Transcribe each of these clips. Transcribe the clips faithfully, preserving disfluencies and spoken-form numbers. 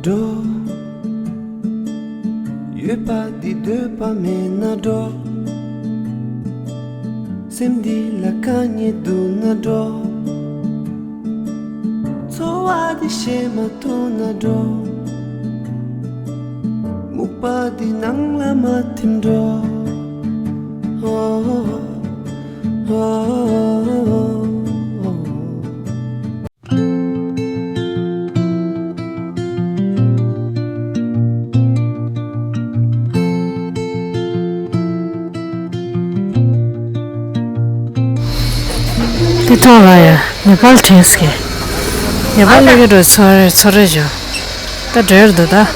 འགྲོ། ཡོད་པ་འདི་འདོད་པ་མེད་ན་འགྲོ། སེམས་འདི་ལ་དཀའ་ངལ་འདུག་ན་འགྲོ། འཚོ་བ་འདི་ཤེས་མ་ཐུབ་ན་འགྲོ། སྨུག་པ་འདི་ནང་ལ་མ་ཐིམ་འགྲོ། ཨོ། ཨོ། དེ་ཐོག་ལ་ཡ་ནེ་པཱལ་དྲན་སྐྱེ། ནེ་པཱལ་ལ་གི་འགྲོ་ཚོ་རེ་ཚོ་རེ་བྱོ། ད་འགྲོ་ཡར་འདུག་ད།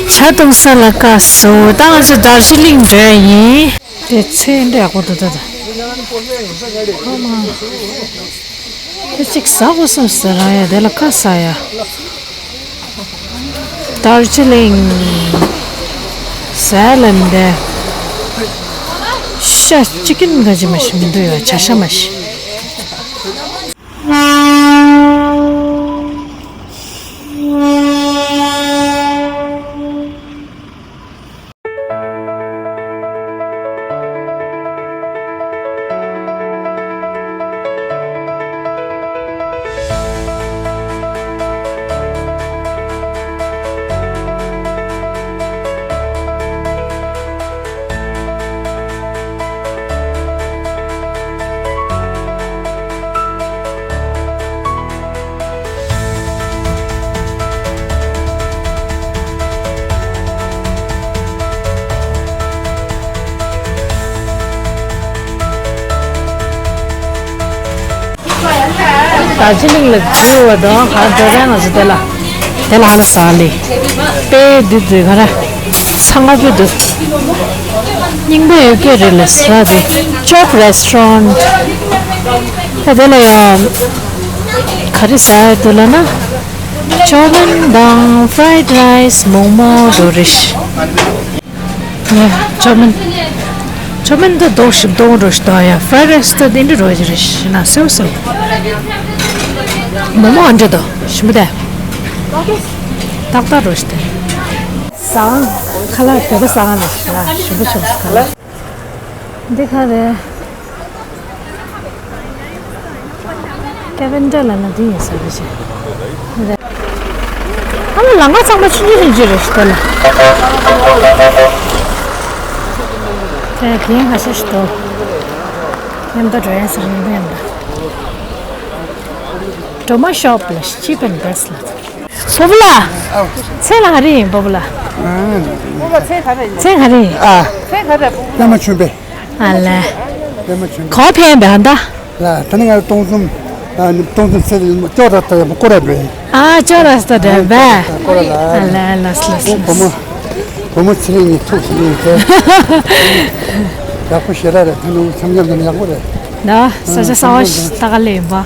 ཇ་འཐུང་ས་ལ་བཀག་སོང་། ད་ང་ཚོ་དར་ཇི་ལིང་འགྲོ་ཡ་ཡིན། དེ་ཚེ་འདྲ་ཡག་པོ་འདུག་ད་ད། ཨ་མ། དེ་གཅིག་ཟ་དགོས་བསམ་ཟེར་ར་ཡ་དེ་ལ་ཁ་ཟ་ཡ། དར་ཇི་ལིང་ཟ་ལེན་དེ། ཤ་ཅི་ཀིན་ག་ཅི་མ་ཤི་མི་འདུག་ཡ་ཇ་ཤ་མ་ཤི། དར་ཇི་ལིང་ལ་འགྲོ་བ་དང་ཧ་འགྲོ་རན་ང་ཚོ་དེ་ལ། དེ་ལ་ཧ་ལ་ཟ་ལེ། དཔེ་འདི་འདི་ག་ར། ཚང་མ་བུ་འདུག་རྙིང་པ་ཡོད་སྐད་རེད་ལ་ཟ་དེ། ཅོབ་རེ་སི་ཊོ་རན་ཊི། ད་དེ་ལ་ཡང་ག་རེ་ཟ་ཡ་འདུག་ལ་ན། ཅོ་མིན་དང་ཕ་རའེ་ཌི་རའེ་སི་མོག་མོག་འགྲོ་རེ་ཤི། ཅོ་མིན། ཅོ་མིན་ད་རྡོག་ཞིབ་རྡོག་འགྲོ་ཤི་ད་ཡ། ཕ་རའེ་ཌི་རའེ་སི་ད་དེ་འདྲ་འགྲོ་ཡ་རེ་ཤི་ན་སེའུ་སེའུ། མོག་མོག་ཨ་འདྲ་ད་ཞིམ་པོ་ད། ཏག་ཏག་འགྲོ་ཤི་ད། ཟངས་ཁ་ལག་བོད་པ་ཟངས་ནས་ཤི་ན་ཞིམ་པོ་བྱུང་ཁ་ལག་འདི་ག་རེད། ཀེ་བན་ཌེ་ལ་ན་འདི་ཡིན་ས་རེད་ཅེ། ཨ་མ་ལང་ཀ་ཚང་མ་ཆུང་ཆུང་ཆུང་ཆུང་རེད་ཤི་ད་ལ། དེ་གིན་ཁ་ཤས་ཤི་ཏོ། ཉམ་ད་འགྲོ་ཡ་ཟེར་ཉམ་ད་ཉམ་ད། སྒྲོལ་མ་ཤོབ་ལ་ཤི་ཅི་པན་བེ་སི་ལ། པོ་པོ་ལགས། ཨ། མཚན་ལ་ག་རེ་ཡིན་པོ་པོ་ལགས། ཨ། པོ་པོ་ལགས་མཚན་ག་རེ་ཡིན། མཚན་ག་རེ་ཡིན། ཨ། མཚན་ག་རེ་པོ་པོ་ལགས། པད་མ་ཆོས་འཕེལ། ཨ་ལས། པད་མ་ཆོས་འཕེལ། ག་པར་ཕེབས་པའི་ཨ་ད། ལ་ད་ནི་ང་སྟོང་གསུམ། ཨ་ནི་སྟོང་གསུམ་ཚེ་ལ་ཅོག་ར་ལྟ་ཡ་པོ་སྐོར་ར་འགྲོ་ཡིན། ཨ་ཅོག་ར་ལྟ་འགྲོ་བས། སྐོར་ར་ལ། ཨ་ལས་ལས་ལས་ལས། བུ་མོ། བུ་མོ་ཚེ་རིང་གཉིས་ཐུག་ཚེ་རིང་ཚེ། ཡག་པོ་ཞེ་དྲག་རེད། ད་ནི་འཆམ་འཆམ་དང་ཡག་པོ་རེད། ད་ས་ཆ་གསར་པ་ཞིག་ལྟ་ག་སླེབས་ཡིན་པ།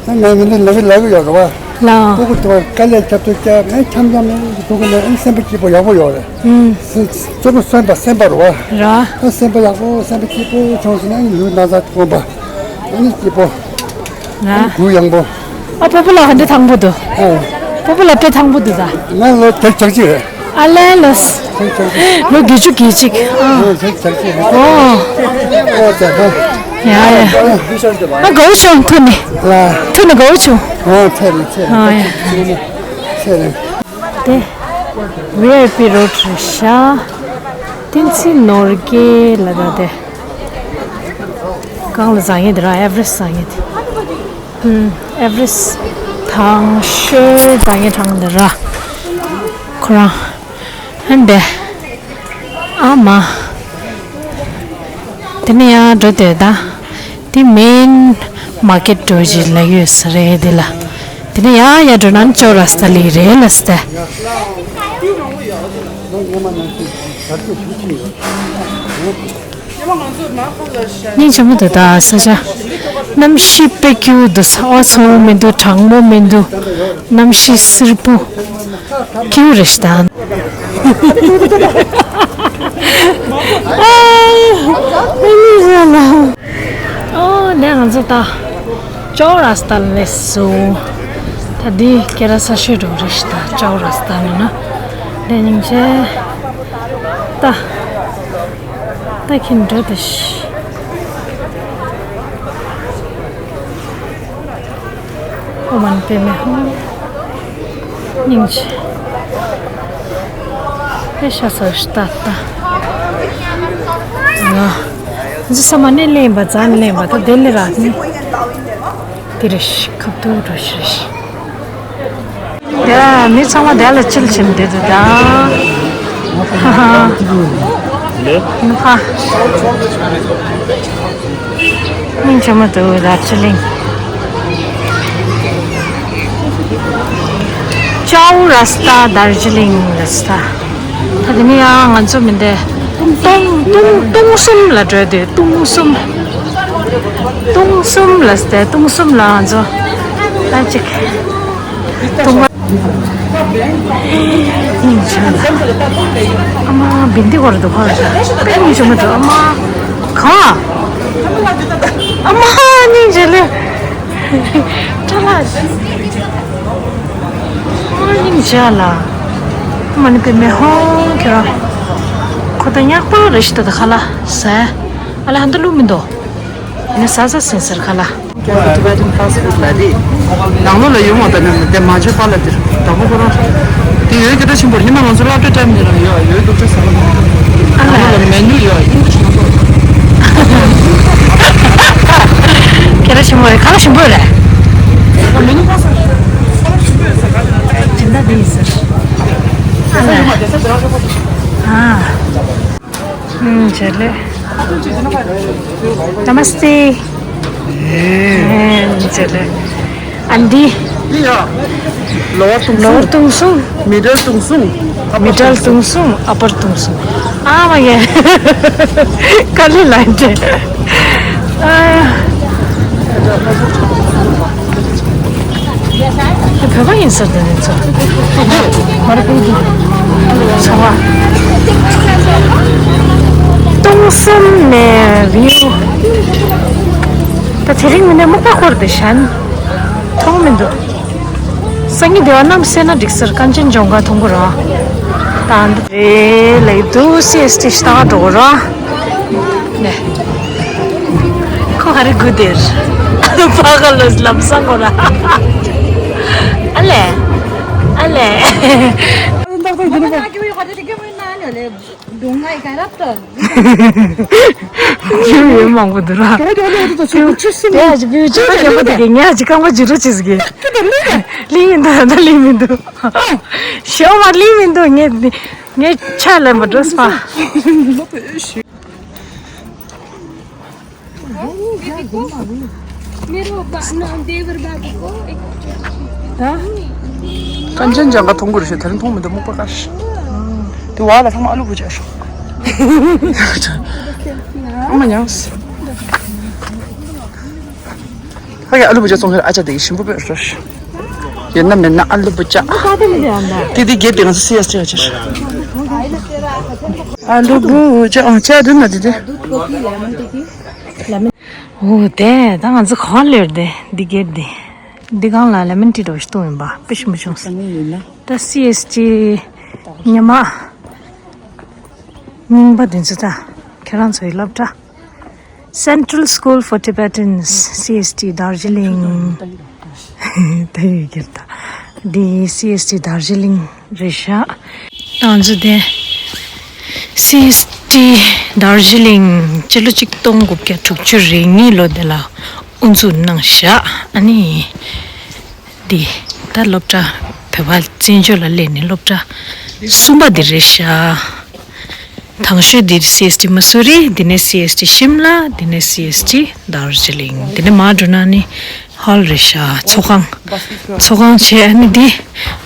ད་ང་མི་འདི་ལབ་ཀྱི་ལབ་ཀྱི་ཡོད་རེད་བ། ལགས། སྤུ་གུ་དེ་བར་དཀའ་ལས་རྒྱབ་ཏུ་བསྐྱལ་ནས་འཆམ་འཆམ་ནས་འདུག་གི་ནས་ཨ་སེམས་པ་སྐྱིད་པོ་ཡག་པོ་ཡོད་རེད། ཨུམ། སེ་གཙོ་བོ་སེམས་པ་སེམས་པ་རེད་བ། ར། ཨ་སེམས་པ་ཡག་པོ་སེམས་པ་སྐྱིད་པོ་བྱུང་སོང་ན་ཨ་ནི་ལུས་ན་ཚ་སྐོམ་པ། ཨ་ནི་སྐྱིད་པོ། ང་། ཨ་ནི་གུ་ཡངས་པོ། ཨ་པོ་པོ་ལགས་ག་འདྲ་ཐང་པོ་འདུག་ཨ། པོ་པོ་ལགས་དཔེ་ཐང་པོ་འདུག་ད། ང་ལོ་བརྒྱད་ཅུ་གྱ་གཅིག་རེད། ཨ་ལས་ལོས། ལོ་བརྒྱད་ཅུ་གྱ་གཅིག་ཨ། ཨོ། ཡ་ཡ། ཨ་དགའ་བོ་བྱུང་ཐུག་ནས། ཐུག་ནས་དགའ་བོ་བྱུང་། ཨོ་ཚེ་རིང་ཚེ་རིང་། ཨ་ཡ། ཚེ་རིང་། དེ་ཝི་ཨའི་པི་རོཌ་རེད་ཤག་བསྟན་འཛིན་ནོར་རྒྱས་ལ་ད་དེ། གང་ལ་བཟང་ངེ་དེ་ར་ཨེ་ཝ་རེ་སི་ཊི་བཟང་ངེ་དེ། ཨེ་ཝ་རེ་སི་ཊི་དང་ཤོས་བཟང་ངེ་གྲངས་འདི་ར། ཁོ་རང་། ཧན་དེ། ཨ་མ། དེ་ནས་ཡང་འགྲོ་དེ་ད། དེ་མེན་མར་ཀེཊ་འགྲོ་ཅིག་ལ་ཡོད་ས་རེད་དེ་ལ། དེ་ནས་ཡང་ཡར་འགྲོ་ན་ཅོག་ར་སྟ་ལི་རེད་ལ་སྟ། སྙིང་རྗེ་མོ་འདུག་ད་ས་ཆ། གནམ་གཤིས་དཔེ་སྐྱིད་པོ་འདུག་ས་འོ་ཚ་བོ་མི་འདུག་གྲང་མོ་མི་འདུག་གནམ་གཤིས་བསིལ་པོ། སྐྱིད་པོ་རེད་ཤག་ད། ཨོ་ནས་ང་ཚོ་ད་ཅོག་ར་སྟ་ལ་སླེབས་སོང་། ད་ འདི་ཁྱེད་རང་ས་ཤོད་འགྲོ་རེ་ཞིག་ད་ཅའོ་ར་སྟ་ནི་ན། འདི་སྙིང་རྗེ། ད། ད་ཁྱིམ་འགྲོ་དེ་ཤི། ཨོ་མན་པེ་མེ་ཧོ། སྙིང་རྗེ། དེ་ཤ་ས་ཤི་ད་ད། ང་། འཛི་ས་མ་ནེ་ལེན་པ་ཛན་ལེན་པ་ད་དེ་ལེ་ར་ནི། དེ་རེ་ཤི་ཁབ་ཏུ་འགྲོ་ཤི་རེ་ཤི། ཡ། མི་ཚང་མ་དེ་ལ་ཅིལ་ཕྱིན་བསྡད་འདུག་ད། ཧ་ཧ། ནུ་ཧ། སྙིང་རྗེ་མོ་འདུག་དར་ཇི་ལིང་། ཅའོ་ར་སྟ་དར་ཇི་ལིང་ར་སྟ། ད་དེ་ནས་ཡང་ང་ཚོ་མི་འདས། སྟོང་སྟོང་སྟོང་གསུམ་ལ་འགྲོ་དུས་སྟོང་གསུམ། སྟོང་གསུམ་ལ་སྟེ་སྟོང་གསུམ་ལ་ང་ཚོ་ཨ་ཅིག་སྟོང་པ། སྙིང་རྗེ་ལ། ཨ་མ་བིན་དི་གོར་དུ་ཧོར་ཞིག་པེ་སྙིང་རྗེ་མོ་འདུག་ཨ་མ། ག་ཨ་མ་སྙིང་རྗེ་ལ། ཏྲ་ལ། ཨ་སྙིང་རྗེ་ལ། ཨ་མ་ནི་པེ་མེ་ཧོང་ཁྱོད་རང་། ཁོ་ད་ཉག་པ་རེ་ཞིག་ད་ད་ཁ་ལ་ཟ། ཨ་ལ་ཧན་ད་ལུ་མི་འདུག་ནི་ཟ་ཟ་སེན་སར་ཁ་ལ། Tibetan fast food ལ་དེ། ནང་ལོགས་ལ་ཡོང་བ་དང་ནི་དེ་མ་བརྗེད་པ་ལ་དེར་དང་པོ་ཁོ་རང་། དེ་ཡོད་ཀྱི་ད་ཆེན་པོར་ཉི་མ་ང་ཚོ་སློབ་གྲྭ་ཊའིམ་ནས་རང་ཡོད་ཡོད་སློབ་གྲྭ་ཟ་ལ། ནང་ལོགས་ལ་མེ་ནུ་ཡོད་ཨིན་ཇི་ནང་ལོགས། ཁྱེད་རང་ཞིམ་པོ་རེད་གང་ཞིམ་པོ་རེད། མེ་ནུ་ཁ་ས་ཞིམ་པོ་ཡོད་ས་ག་ལ། ཇི་འདྲ་དེ་ཡིན་ཟེར། ཨ་ལ། ཨ། ཨུམ། ཇེ་ལེ། Namaste། ཨེ། ཇེ་ལེ། ཨན་ཌི། འདི་ཡ། Lower Tuensum། Lower Tuensum། Middle Tuensum། Upper Middle Tuensum། Tuensum། Upper Tuensum། ཨ་མ་ཡེ། ཀ་ལི་ལ་ཏྲེ། ཨ། བོད་པ་ཡིན་ཟེར་དེ་ནི་ཚོ། མར་པིང་གི་ཚོ་བ། སྟོང་གསུམ་ནས་བིའུ། ད་དེ་རིང་མི་ནས་སྨུག་པ་འཁོར་དུ་ཞན། མཐོང་མི་འདུག་སང་ཉིན་སྡེ་བ་རྣམས་གསལ་ན་འགྲིག་ཟེར་གངས་ཅན་ལྗོངས་མཁར་མཐོང་གི་ར། ད་འདི་རེད་ལེགས་འདུག་སི་ཨེས་ཊི་ཤི་ཏང་འགྲོ་གི་ར། ནས། ཁོ་ཧ་རི་གུ་དེར། ཕ་ག་ལོས་ལམ་སང་གོ་ར། ཨ་ལེ། ཨ་ལེ། ཁྱོད་ཡོད་མང་པོ་འདུག་ར། ཁྱོད་ཡོད་མང་པོ་འདུག་ར། ཁྱོད་དེ་ཡ་ཅི་བུ་ཅི་ད་རྒན་པོ་དེ་གི་ངས་ཅི་རྐང་པ་ཅི་རུ་ཅི་ཟིག་གི་ལི་མི་འདུག་ད་ལི་མི་འདུག་ཞོ་མ་ལི་མི་འདུག་ངས་ངས་ཆ་ལེན་པ་འགྲོ་སྤ། मेरे बा- ना, देवर बाबू को एक कञ्चनजङ्घा མཐོང་གི་རེད་ཤག་དེ་རིང་མཐོང་མི་འདུག་སྨུག་པ་དཀར་ཤག་དེ་བ་ལ་ཚང་མ་ཨ་ལུ་བུ་ཅག་ཤག་ཨ་མ་ཉང་སི། ཧ་གི་ཨ་ལུ་བུ་ཅག་བཙོང་མཁན་ཨ་ཅག་དེ་གི་ཞིམ་པོ་དཔེ་རོ་ཤག་ཡིན་ན་མིན་ན་ཨ་ལུ་བུ་ཅག་དེ་དེ་གེ་དེ་ང་ཚོ་སི་ཨེས་ཊི་ཨ་ཅག་ཨ་ལུ་བུ་ཅག་ཨ་ཅག་དུ་ན་དེ་དེ། འོ་དེ་ད་ང་ཚོ་གང་ལེར་དེ་འདི་གེར་དེ། འདི་གང་ལ་ལེ་མོན་ཊི་འདྲ་བོ་ཞིག་བཏུང་ཡིན་པ་དཔེ་ཞིམ་པོ་བྱུང་སོང་། ད་སི་ཨེས་ཊི་ཉི་མ་རྙིང་པ་འདི་ཚོ་ད་ཁྱེད་རང་ཚོའི་སློབ་གྲྭ། Central School for Tibetans སི་ཨེས་ཊི་དར་ཇི་ལིང་། དེ་ཡི་གེར་ད། འདི་སི་ཨེས་ཊི་དར་ཇི་ལིང་རེད་ཤག་ང་ཚོ་དེ་སི་ཨེས་ཊི་དར་ཇི་ལིང་སྤྱི་ལོ་གཅིག་སྟོང་དགུ་བརྒྱ་དྲུག་ཅུ་རེ་གཉིས་ལོ་དེ་ལ་དབུ་འཛུགས་གནང་ཤག་ཨ་ནི་འདི་ད་སློབ་གྲྭ་བོད་པ་བཙན་བྱོལ་ལ་སླེབས་ནས་སློབ་གྲྭ་གསུམ་པ་འདི་རེད་ཤག་དང་ཤོས་འདི་སི་ཨེས་ཊི་མ་སུ་རི། འདི་ནས་སི་ཨེས་ཊི་ཤིམ་ལ། འདི་ནས་སི་ཨེས་ཊི་དར་ཇི་ལིང་། འདི་ནས་མར་འགྲོ་ན་ནི་ཧོལ་རེད་ཤག་ཚོགས་ཁང་། ཚོགས་ཁང་བྱས་ཨ་ནི་འདི་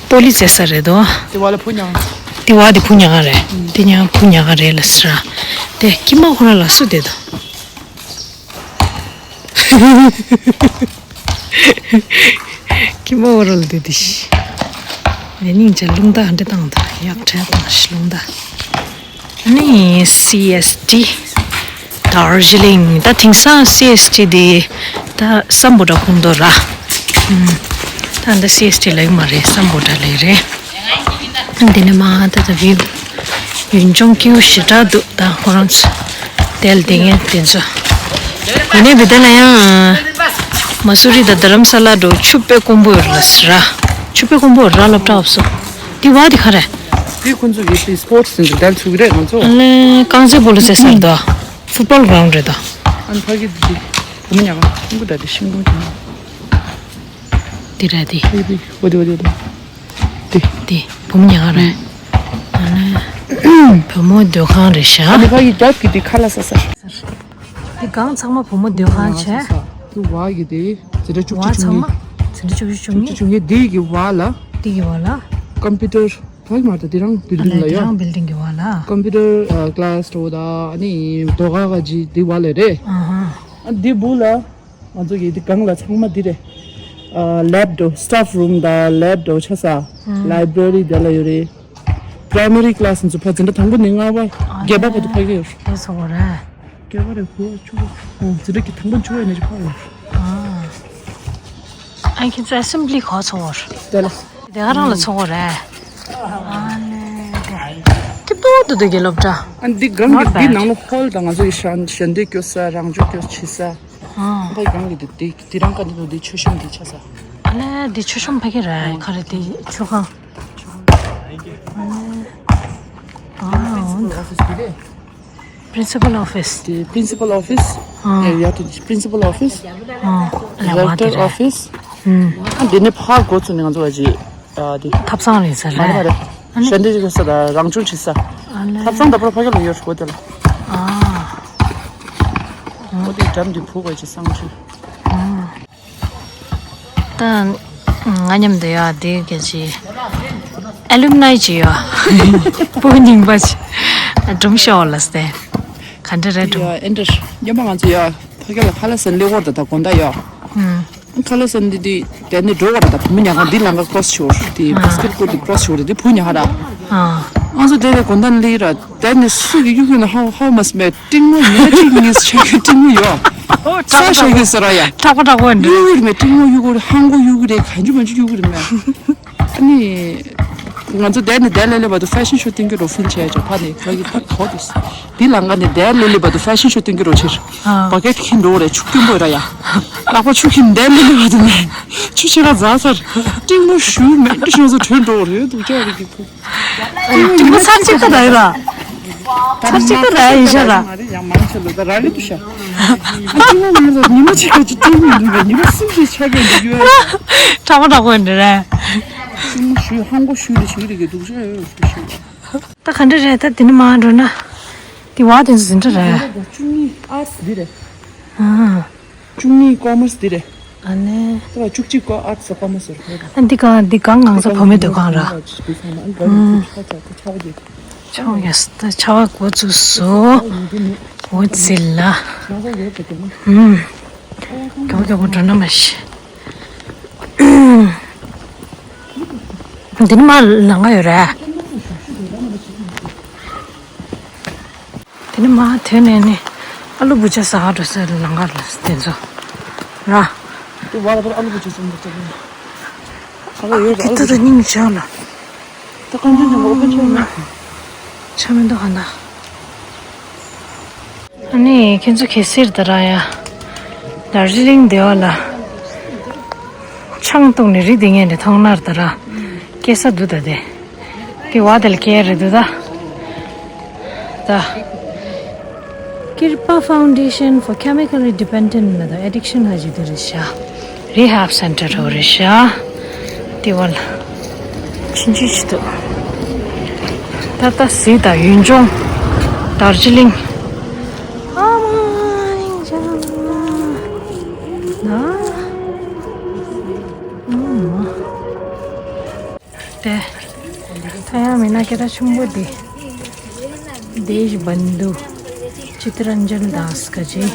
པོ་ལི་ཛེ་ས་རེད་དོ། དེ་བ་ལ་ཕུ་ཉག་དེ་བ་འདི་ཕུ་ཉག་རེད། དེ་ཉག་ཕུ་ཉག་རེད་ལ་སི་ར། དེ་ཀི་མ་ཁོ་ར་ལ་སུ་དེ་དོ། ཀི་མ་ཨོ་རོལ་དེ་དེ་ཤི། ནས་སྙིང་རྗེ། རླུང་རྟ་འདྲེ་བཏང་ད་ཡག་ཕྲལ་བཏང་ཤི་རླུང་རྟ། ནི་སི་ཨེས་ཊི་དར་ཇི་ལིང་། ད་དེང་སང་སི་ཨེས་ཊི་དེ་ད་སམ་བྷོ་ཊ་ཁོང་དོ་ར། ད་ ད་ལྟ་སི་ཨེས་ཊི་ལབ་ཀྱི་མ་རེད། སམ་བྷོ་ཊ་ལབ་ཀྱི་རེད། འདི་ནས་མར་ད་ལྟ་བིའུ་ཡུལ་ལྗོངས་སྐྱིད་པོ་ཞེ་དྲག་འདུག་ད་ཁོ་རང་ཚོ་དེར་བསྡད་མཁན་དེ་ཚོ། ཡིན་ནའི་བི་དེ་ལ་ཡང་མ་སུ་རི་དང་རྡ་རམ་ས་ལ་འགྲོ་ཆུ་དཔེ་དཀོན་པོ་ཡོད་རེད་ལ་ཟེར་ར། ཆུ་དཔེ་དཀོན་པོ་ཡོད་ར། སློབ་གྲྭ་འོབ་སོ། འདི་བ་འདི་ག་རེད། འདི་ཁོང་ཚོ་གི་དེ་སི་པོར་ཊི་སི་འདི་འདྲ་ཚུགས་ཀྱི་རེད་ང་ཚོ། ཨ་ལས་རྐང་རྩེད་སྤོ་ལོ་རྩེད་ས་རེད་དོ། ཕུཊ་བྷོལ་གྷ་རའུན་ཌི་རེད་དོ། ཨ་ནི་ཕ་གི་འདི་བུ་མོ་ཉལ་ཁང་ཁུང་ཁུ་ད་འདི་ཤིང་སྡོང་གི། འདི་ར་འདི། འདི་འདི་འོ་འདི་འོ་འདི་འོ་འདི། འདི། འདི་བུ་མོ་ཉལ་ཁང་རེད། ཨ་ནི་བུ་མོ་སྡོད་ཁང་རེད་ཤག་ཨ་ནི་ཕ་གི་རྒྱབ་ཀྱི་འདི་ཁ་ལག་ཟ་ས། འདི་སྒང་ཚང་མ་བུ་མོ་སྡོད་ཁང་བྱས། འདི་བ་གི་འདི་འཛིན་གྲྭ་བཅུ་གཅིག་བ་བཅུ་ཚང་མ་གཉིས། འཛིན་གྲྭ་བཅུ་གཅིག་བཅུ་གཉིས། བཅུ་གཉིས་འདི་གི་བ་ལ། འདི་གི་བ་ལ། ཀམ་པུ་ཊར་ཕ་གི་མ་རེད་ད། འདི་རང་བིལ་ཨ་ལྡིང་ལ་ལས་འདི་ཡོད། རང་བིལ་ལྡིང་གི་བ་ལ། ཀམ་པུ་ཊར་ཨ་ཀ་ལ་སི་འགྲོ་ད། ཨ་ནི་ཟློས་གར་ག་ཅི་འདི་བ་ལ་རེད། ཨ་ཧ། ཨ་འདི་བུ་ལ། ང་ཚོ་གི་འདི་སྒང་ལ་ཚང་མ་འདི་རེད། ཨ་ལེབ་འགྲོ་སི་ཊཕ་རུམ་དང་ལེབ་འགྲོ་ཆ་ས། ཨ་ལའི་བྷ་རི་འདི་ལ་ཡོད་རེད། པ་རའི་མ་རི་ཀ་ལ་སི་ཚོ་ཕ་འཛིན་གྲྭ་དང་པོ་ནས་ལྔ་པ་ཨ་བརྒྱད་པ་བར་དུ་ཕ་གི་ཡོད། དེ་ཚོ་བ་རེད། བརྒྱད་པ་རེད། དགུ་བཅུ་པ། ཨ་འཛིན་གྲྭ་གི་དང་པོ་བཅུ་པ་ནས་ཕ་གི་ཡོད། ཨ་ཁྱེད་ཚོ་ཨེ་སེམ་བྷི་ལི་ག་པར་ཚོགས་པ་རེད། དེ་ལ། དེ་ག་རང་ལ་ཚོགས་པ་རེད། ཨ་ལས་དེ། སྐྱིད་པོ་འདུག་འདི་གི་སློབ་གྲྭ། ཨ་འདི་སྒང་གི་Not འདི་bad. ནང་ལོགས་ཧོལ་དང་ང་ཚོ་ཡི་ཞལ་ཞལ་འདེབས་སྐྱོ་ས། རང་སྦྱོང་སྐྱོ་བྱེད་ས། ཨ་ཕ་གི་སྒང་གི་འདི་འདི་འདི་རང་ཀ་འདི་ནོ་འདི་མཆོད་གཤོམ་འདི་ཆ་ས། ཨ་ལས་འདི་མཆོད་གཤོམ་ཕ་གི་རེད། ག་རེ་འདི་མཆོད་ཁང་། ཨ་ལས། ཨ་འོ་འདི་འདི་རེད། Principal office. དེ་principal office ཨ། ཡ་ཡ་དེ་principal office. ཨ་ལས་བ་དེ་director རེད། office. ཨ་འདི་ནས་ཕར་འགོ་ཚུགས་ནས་ང་ཚོ་བ་ཅི་ཨ་དེ་ཐབ་ཚང་རེད་ཟེར་མ་རེད་མ་རེད། རེད། ཨ་ནི་ཞལ་འདེབས་ཀྱི་ས་དང་རང་སྦྱོང་བྱེད་ས། ཨ་ལས། ཐབ་ཚང་ད་པར་ཕ་གི་ལ་ཡོད་རེད་གོ་དེ་ལ། ཨ། འོ་དེ་འགྲམ་དེ་བུ་བ་ཅི་གསང་ཆུ། ཨ། ད་ང་མཉམ་དུ་ཡོད་དེ་ག་ཅི་ཨེ་ལུམ་ནའི་ཅི་ཡོད། སྤུ་གུ་རྙིང་པ་ཅི་སྒྲུང་ཤོག་ལ་སྟེ་ག་འདྲ་རེད་སྒྲུང་། ཡ་ཨེ་འདྲ་སྙན་པ་ང་ཚོ་ཡ་ཕ་གི་ལ་ཁ་ལག་ཟ་ལེ་ཝར་ད་ད་དགོང་དག་ཡོད། ཁ་ལག་ཟ་འདི་འདི་དེ་ནས་འགྲོ་བ་ར་ད་བུ་མོ་ཉལ་ཁང་འདི་ལམ་ཁ་ཀོ་རོ་སི་ཤོར་དེ་བྷ་སི་ཀེ་ཊི་ཀོར་ཊི་འདི་ཀོ་རོ་སི་ཤོར་དེ་བུ་ཉལ་ཁང་ར། ཨ་ང་ཚོ་དེ་ལས་དགོང་དག་སླེབས་ར། དེ་ནས་སུ་གི་གཡུག་གི་ན་ཧའོ་ཧའོ་མ་སི་མེད་སྤྲིན་མོ་ཉི་མ་གཅིག་གཉིས་ཆགས་ཀྱི་སྤྲིན་མོ་ཡོད། ཨོ་ཆ་ཤ་གི་ཟེར་ར་ཡ། དྲག་པོ་དྲག་པོ་འདི། གཡུག་གི་རེད་མེད་སྤྲིན་མོ་གཡུག་གི་རེད། ཧང་གོ་གཡུག་གི་རེད། གང་ཅི་མང་ཅི་གཡུག་གི་རེད་མེད། ཨ་ནི་ང་ཚོ་དེ་ནས་དེ་ལས་ལས་བར་དུ་ཕེ་ཤན་ཤོ་སྟོན་གྱི་རོ་ཕིན་བྱས་ཅོ་ཕ་ནས་ཕ་གི་ཕ་གི་ཧོ་དུས་འདི་ལ་ང་ནས་དེ་ལས་ལས་བར་དུ་ཕེ་ཤན་ཤོ་སྟོན་གྱི་རོ་ཕྱིར། ཨ་བ་ཀེ་ཊི་ཁྱེར་འགྲོ་རེད། ཆུ་སྐྱོན་པོ་ར་ཡ། ལག་པ་ཆུ་ཁྱེར་དེ་ལས་ལས་བར་དུ་ནས་ཆུ་ཆེ་ཁ་འཛག་ཚར། སྤྲིན་མོ་ཞུ་མེད་འདྲ་ཤོང་ཚོ་བྲོས་འགྲོ་རེད་འདུག་ཅག་རེད་གི་ཕུ། ཨ་ནི་དྲི་མ་ཚར་གཅིག་ད་ར་ཡིན་ར། ཚར་གཅིག་ད་ར་ཡིན་ཤ་ར། ང་རེ་ཡང་མང་ཆེ་ལོ་ད་ར་ལི་དུ་ཤ། ཨ་ཅི་མོ་ང་ཚོ་ཉི་མ་གཅིག་ག་ཅི་སྤྲིན་མི་འདུག་ག་ཉི་མ་གསུམ་ཞིག་ཆགས་ཀྱི་འདུག་ཡོད། དྲག་པོ་དྲག་པོ་འདི་རེད། སྤྲིན་མོ་ཞུ་ཧང་གོ་ཞུ་རེ་ཞུ་རེ་གི་འདུག་ཤ་ཡོད་ཞུ་ཤུ། ད་ག་འདྲ་རེད། ད་དེ་ནི་མ་འགྲོ་ན། དེ་བ་དེ་ཚོ་འཛིན་གྲྭ་རེད། བཅུ་གཉིས་ཨར་ཊི་སི་འདི་རེད། ཨ། བཅུ་གཉིས་ཀོ་མར་སི་འདི་རེད། ཨ་ནི། ད་བཅུ་གཅིག་ཀོ་ཨར་ཊི་སི་ཀོ་མར་སི་རེད། ཨ་འདི་ག་འདི་ག་ང་ཚོ་བུད་མེད་སྡོད་ཁང་ར། ཨ། ཆོག་ཡ་ད་ཆ་བ་འགོ་ཚུགས་སོ། འོ་ཙི་ལ། ཨུམ། ག་བ་ག་བ་འགྲོ་ན་མ་ཤི། འདི་ནི་མ་ལང་ག་ཡོད་རེད། དེ་ནི་མ་དེ་ནས་ནི་ཨ་ལུ་བུ་ཆ་ཟ་ག་འགྲོ་ས་ལང་ག་ལ་དེ་ཚོ་ར། དེ་བ་ལ་བར་ཨ་ལུ་བུ་ཆ་ཟ་འགྲོ་ས་རེད། ཨ་ལ་ཡོད་རེད། ཨ་ལུ་དེ་ད་སྙིང་རྗེ་ལ། ད་གང་ཅི་ནི་ངོ་ག་ཅི་ཡོད་ན། ཆ་མི་འདུག་ག་ན། ཨ་ནི་ཁྱེད་ཚོ་གལ་སྲིད་ད་ར་ཡ། དར་ཇི་ལིང་སྡེ་བ་ལ། ཆང་བཏུང་ནས་རི་དེ་ངན་རེ་མཐོང་ན་ད་ར། སྐྱེ་ས་འདུག་ད་དེ། དེ་བ་དེ་ལ་སྐྱེ་རེད་འདུག་ད། ད། Kirpa Foundation for Chemically Dependent ལ་ད་Addiction ལ་ཅིག་དེ་རེད་ཤག Rehab Center ཧོ་རེད་ཤག་དེ་བ་ལ། ཕྱིན་ཅི་ཅི་འདུག་ད་ལྟ་གཟིགས་དང་ཡུལ་ལྗོངས། དར་ཇི་ལིང་། ཨ་མ་ཡིན་ཅང་ན། ཨ་མ། དེ། ཐ་ཡང་མི་ན་སྐད་གྲགས་ཆེན་པོ་དེ། དེ་བཞིན་བན་དུ། ཅི་ཏི་རན་ཇན་དཱས་ཀ་ཅི།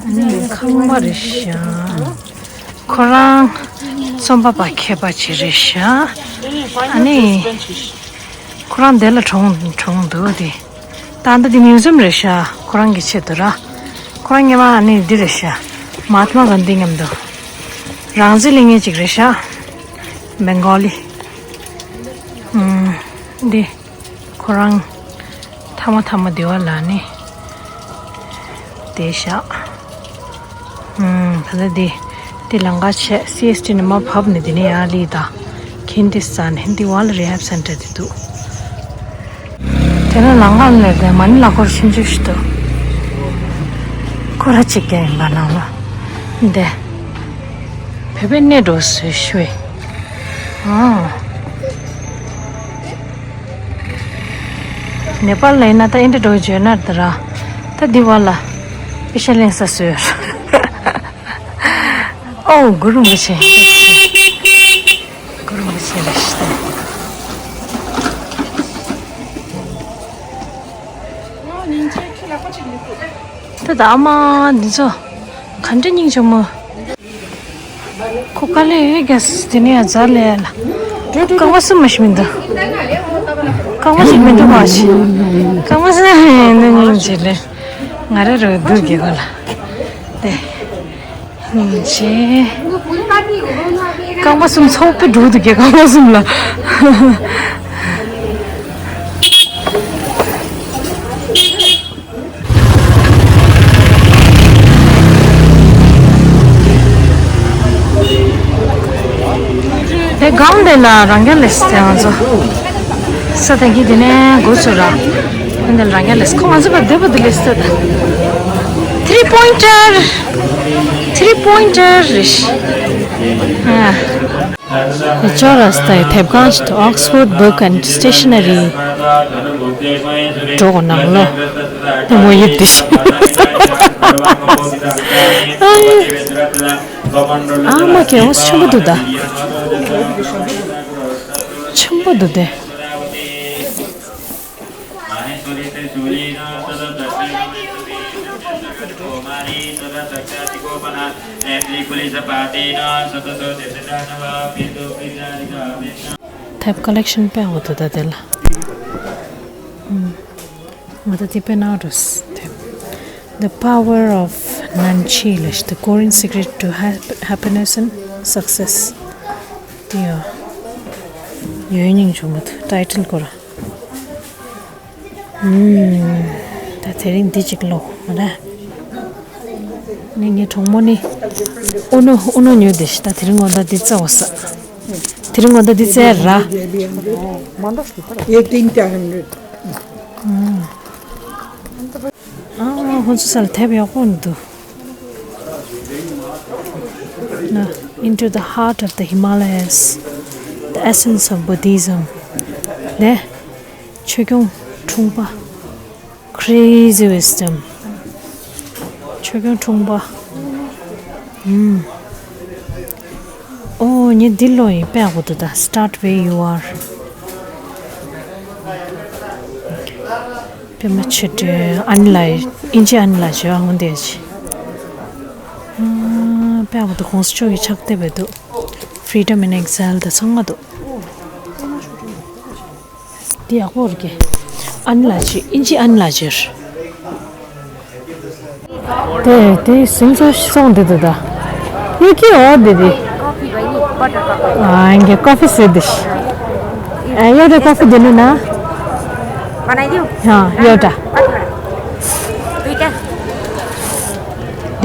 ཨ་ནི་ཁང་པ་རེད་ཤག་ཁོ་རང་རྩོམ་པ་པ་མཁས་པ་ཅིག་རེད་ཤག་ཨ་ནི་ཁོ་རང་འདི་ལ་གྲོངས་གྲོངས་འདུག་དེ། ད་ལྟ་འདི་མིའུ་ཛིམ་རེད་ཤག་ཁོ་རང་གི་ཆེད་དུ་ར། ཁོ་རང་སྔོན་མ་ཨ་ནི་འདི་རེད་ཤག་མ་ཧཱ་ཏྨ་གྷན་དྷི་མཉམ་དུ། རང་བཙན་ལེན་མཁན་ཅིག་རེད་ཤག Bengali. ཨུམ། འདི་ཁོ་རང་ཐ་མ་ཐ་མ་འདི་བ་ལ་ནི་དེ་ཤག་ཨུམ། ད་ལྟ་འདི་འདི་ལམ་ཁ་ཆད། སི་ཨེས་ཊི་ནས་མར་བབས་ནས་འདི་ནས་ཡར་སླེབས་ད། ཁིན་ཏི་ས་ནས་འདི་བ་ལ་རི་ཧེབ་སེན་ཊར་འདི་འདུག་དེ་ནས་ལམ་ཁ་ནས་དེ་མ་ཎི་ལག་འཁོར་ཆུང་ཆུང་ཞིག་འདུག་ཁོ་ར་གཅིག་ཀྱང་ཡིན་པ་ནང་ལ། འདི་བོད་པའི་གནས་འགྲོ་སུ་ཤོད། ཨང་། ནེ་པཱལ་ལ་ཡིན་ན་ད་ཨིན་ཏྲ་འགྲོ་བརྗོད་ན་ད་ར། ད་འདི་བ་ལ་པེ་ཤ་ལེན་ས་སུ་ཡོད། ཨོ། གུ་རུ་རིན་པོ་ཆེ། གུ་རུ་རིན་པོ་ཆེ་ལ་ཤི་ད། ད་ཨ་མ་འདི་ཚོ་ག་འདྲ་སྙིང་རྗེ་མོ། ཁོ་དཀའ་ལས་ཡོད་ཀྱང་དེ་ནས་ཡང་ཛར་ལས་ལ། རྐང་པ་གསུམ་མ་ཞིག་མི་འདུག་རྐང་པ་ཞིག་མི་འདུག་ག་ཞིག་རྐང་པ་གསུམ་མི་འདུག་སྙིང་རྗེ་ལས། ང་རེ་རུ་འདུག་གི་གོ་ལ། དེ། ཡིན་ཆེ། རྐང་པ་གསུམ་ཚོགས་པའི་འགྲོ་འདུག་གི་རྐང་པ་གསུམ་ལ། དེ་སྒང་དེ་ལ་རང་རྒྱལ་ལས་དེ་ང་ཚོ། ས་དེ་གི་དེ་ནས་འགོ་ཚུགས་ར། འདི་ལ་རང་རྒྱལ་ལས་ཁོ་ང་ཚོ་བ་བདེ་པོ་འདི་ལས་ས་ད། ཐི་རི་པོ་ཡིན་ཊར། ཐི་རི་པོ་ཡིན་ཊར་རེད། ཨ། ཅོ་ར་སྟའི་དེབ་ཁང་ཞིག་ཏུ་Oxford Book and Stationery འགྲོ་གོ་ནང་ལོ། དེ་མོ་ཡིབ་དེ་ཤི། ཨ་མ་གེ་འོ་ཆེན་པོ་འདུག་ད། ཆེན་པོ་འདུག་དེ། དེབ་ཀ་ལེག་ཤན་དཔེ་འོ་དོ་ད་དེ་ལ། ང་ད་དེ་དཔེ་ན་རོ་དེབ། The Power of Nanchi ལ་ཤི། The Korean Secret to Hap- Happiness and Success དེ་ཡོད། ཡོད་སྙིང་བྱུང་མ་ཐུབ་ཊའི་ཊལ་སྐོར། ད་དེ་རིང་འདི་གཅིག་ཀློག་མ་རེད། ནི་ངའི་གྲོགས་མོ་ནི་ཨུ་ནུ་ཨུ་ནུ་ཉོས་དེ་ཤི། ད་དེ་རིང་ངོ་ད་འདི་རྩ་བ་ས། དེ་རིང་ངོ་ད་འདི་རྩ་ར། Eighteen ten hundred. ཨ་ཁོང་ཚོ་སར་དེབ་ཡག་པོ་འདུག་ན། Into the Heart of the Himalayas, The Essence of Buddhism. ནས། ཆོས་སྐྱོང་འཁྲུངས་པ། Crazy Wisdom. ཆོས་སྐྱོང་འཁྲུངས་པ། ཨུམ། ཨོ་ངས་འདི་ཀློག་ཡིན། དཔེ་ཡག་པོ་འདུག་ད། Start where you are. དཔེ་མ་ཆེ་དྲན་ཨ་ནི་ལ་ཨིན་ཇི་ཨ་ནི་ལ་བྱོས་ཨ་ངོ་འདས་ཅི། ཨ་དཔེ་ཡག་པོ་འདུག་གོང་ས་མཆོག་གི་ཕྱག་དེབ་བས་འདུག Freedom in Exile ད་ཚང་མ་འདུག་འདི་ཡག་པོ་རེད་ཀྱི། ཨ་ནི་ལ་ཅི་ཨིན་ཇི་ཨ་ནི་ལ་ཅི་རེད། དེ་དེ་སིང་ཚོ་སོང་དེ་དེ་ད། ཡོད་ཀྱི་འོ་དེ་དེ། ཨ་ངས་ཀོ་ཕི་ཟེར་དེ་ཤི། ཨ་ཡོད་དེ་ཀོ་ཕི་དེ་ནི་ན། ཡོད་ད།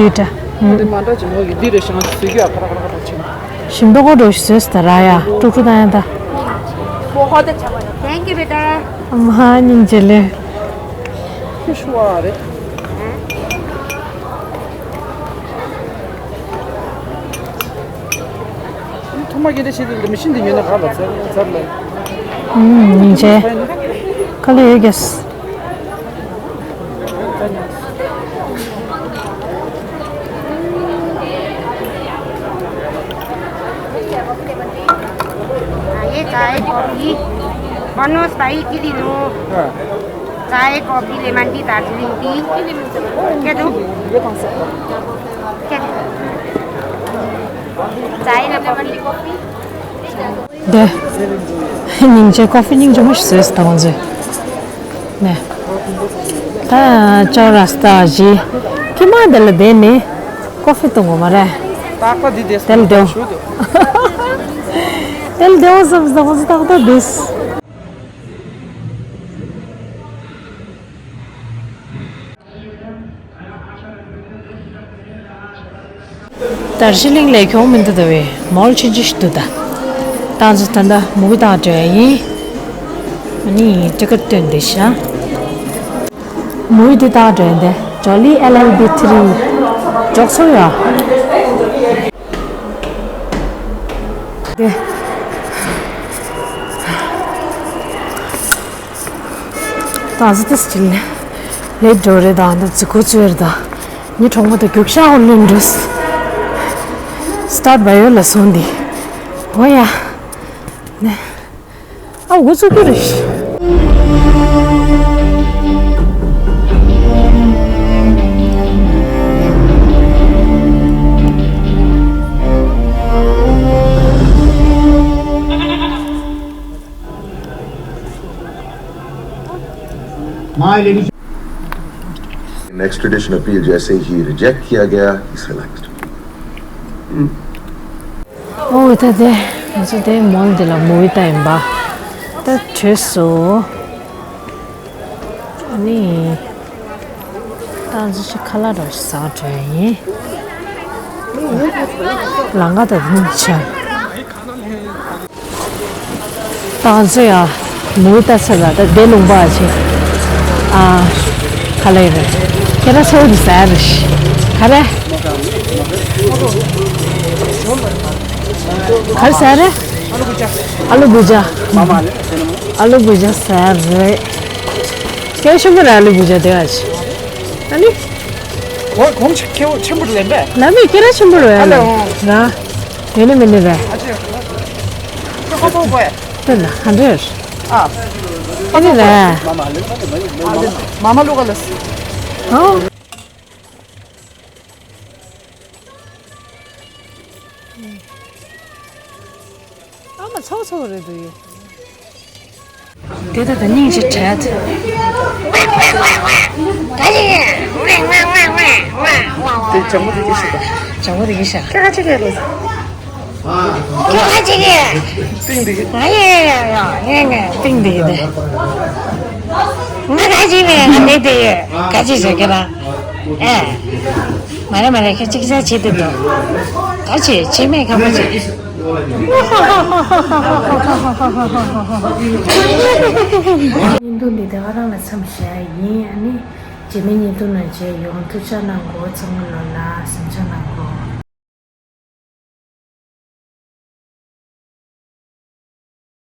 དེ་མ་འདྲ་ཅིག་ངོ་གི་འདི་རེ་ཤང་སུ་གི་ཨ་ཁ་ར་ཁ་ར་ཁ་ར་ཆིན། ཞིམ་པོ་གོ་འགྲོ་ཞིག་བཟོས་ད་ར་ཡ་ཀྲུག་ཀྲུག་ད་ཡ་ད། Thank you, beta. མ་སྙིང་རྗེ་ལེ། ཁྱི་ཤུ་བ་རེད། ཐོག་མ་སྐད་ཆ་བཤད་དུས་མི་ཤིན་ཏུ་ཉོས་ན་ག་ལ་ཚར་ཚར་ལ། ཨུམ་སྙིང་རྗེ། ཁ་ལོ་ཡོད་རྒྱས། ये चाय कॉफी। मनोज भाई के लिए लो। चाय coffee lemon tea Darjeeling टी। क्या दूँ? क्या दूँ? चाय ना कॉफी? དེ། སྙིང་རྗེ་ཀོ་ཕི་སྙིང་རྗེ་མོ་ཞིག་བཟོས་སོང་ད་ང་ཚོས། ནས། ད་ཅོ་ར་སྟ་ཞིག་ཁྱི་མ་དེ་ལ་བསྡད་ནས་ཀོ་ཕི་བཏུང་དགོས་མ་རེད། རྟག་པ་འདི་བསྡད་དེ་ལ་སྡོད། ཞུ་འདུག་ད་ དེ་ལ་བདེ་བོ་བསམ་སོང་ཟེར་ཏག་ཏག་འདུག་ད་ཤི་ལིང་ལས་གྱོང་མི་འདུག་ད་བས་མོལ་ཆེན་ཆེ་ཞིག་འདུག་ད། ཏང་ཚོ་ད་ལྟ་མུ་གུ་དང་འབྲེལ་ཡིན། ཨ་ནི་ཊི་ཀེ་ཊི་སྟོན་བསྡད་ཤག་མུ་གུ་དེ་དང་འབྲེལ་ཏེ་ཇོ་ལི་ཨེལ་ཨེལ་བི་ཐི་རི་འཇོག་སོང་ཡ། དེ། ད་ཟི་ཏི་སི་ཅིག་ལེ། ལེ་འགྲོ་རེད་ད་འདི་ཙི་གུ་ཙི་རེད་ད། ཉི་གྲོང་པ་དུ་རྒྱུག་ཤག་འོ་ལེན་འགྲོ། སི་ཊར་བ་ཡོ་ལ་སོང་དི། འོ་ཡ། ནེ། ཨ་འུ་ཚུགས་ཀྱི་རེད། Extradition appeal जैसे ही reject किया गया, he's relaxed. ཨོ་ད་དེ་ང་ཚོ་དེ་མོལ་འདི་ལ་མུ་བི་ལྟ་ཡིན་པ། ད་བྲོས་སོ། ཨ་ནི། ད་ང་ཚོ་ཅིག་ཁ་ལག་འདྲ་བོ་ཞིག་ཟ་བྲོས་ཡིན། ལང་ཀ་ད་དེ་ནི་ཆ། ད་ང་ཚོ་ཡ་མུ་བི་ལྟ་ཚར་ལ་ད་དེ་ལུང་པ་ཆེ། ཨ། ཁ་ལག་རེད། ཁྱེད་རང་ཚོ་འདི་ཟ་རེད། ག་རེ། ག་རེ་ཟ་རེད། ཨ་ལུ་བུ་ཇ། ཨ་ལུ་བུ་ཇ་ཟ་རེད། སྐད་ཆེན་པོ་རེད་ཨ་ལུ་བུ་ཇ་དེ་བ་ཆེ། ཨ་ནི། གོང་གོང་ཆེ་ཁེ་བོ་ཆེན་པོ་ལེན་པས། ལ་མི་ཁྱེད་རང་ཆེན་པོ་རེད་ཨ་ལ། ལ། ཡོད་ནི་མི་ནི་རེད། ཨ་ཅེ། ཁོ་ཁོ་ཐོག་གོ་ཡ། དེ་ལ་ཧ་འདྲེར། ཨ། ཨ་ནི་རེད། མ་མ་ལུ་ག་ལ་སི། ཨོ། ཨ་མ་ཚོགས་ཚོགས་རེད་འདུག་ཡོད། དེ་ད་ད་སྙིང་རྗེ་བྲལ་ཐུབ། དེ་ལྗང་གུ་དེ་གིས་ཤི་ད། ལྗང་གུ་དེ་གིས་ཤི། ཁྱོད་ཁ་ཅིག་གས་རེད། ཁྱོད་ཁ་ཅིག་གས། ཏིང་དེ་གིས། ང་ཡ་ཡ་ཡ་ཡ་ངས་ངས་ཏིང་དེ་གིས་དེ། ང་ཁ་ཅིག་མེད་ང་འདི་དེ་ཡོད་ཁ་ཅིག་བྱེད་ཀྱི་ར། ཨེ། མ་རེད་མ་རེད་ཁྱོད་ཅིག་ཆ་བྱེད་དེ་འདུག་ད་བྱེད་བྱེད་མེད་ཁ་པོ་བྱེད། བརྙན་ཐུང་འདི་དེ་ག་རང་ལ་མཚམས་བཞག་ཡིན། ཨ་ནི་རྗེས་མའི་བརྙན་ཐུང་ནང་མཇལ་ཡོང་། ཐུགས་ཆ་གནང་གོ་ཚང་མ་ལོ་ལ་སེམས་ཆ་གནང་གོ།